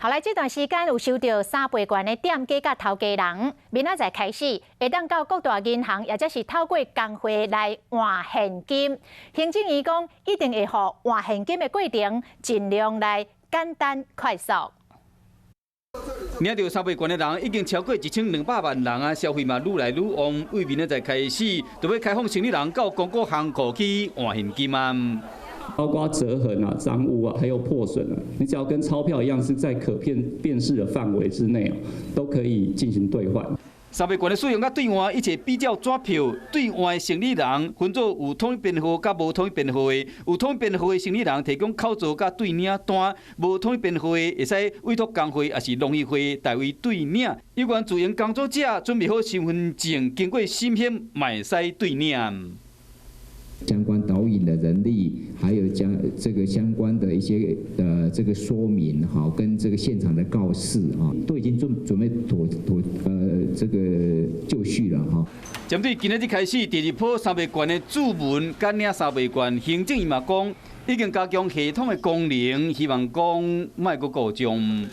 好來，這段時間有收著三倍券的店家佮頭家人，明仔載開始會當到各大銀行，抑者是透過工會來換現金。行政院講，一定會予換現金的過程盡量來簡單快速。領著三倍券的人已經超過1200萬人啊，消費嘛愈來愈旺。為明仔載開始，就欲開放生理人到公股行庫去換現金啊。包括折痕啊、髒污啊，還有破損啊，你只要跟鈔票一樣是在可辨辨識的範圍之內，都可以進行兌換。三倍券的使用佮兌換，一切比照紙票兌換的生理人分做有統一編號佮無統一編號的，有統一編號的生理人提供口座佮兌領單，無統一編號的會使委託工會抑是農協會代為兌領。有關自營工作者準備好身份證，經過審核，嘛會使兌領。相關導引的人力，還有將這個相關的一些這個說明，哈，跟這個現場的告示啊，都已經準備妥妥這個就緒了哈。針對今仔日開始第二波三倍券的注文佮領三倍券，行政院嘛講已經加強系統的功能，希望講莫閣故障。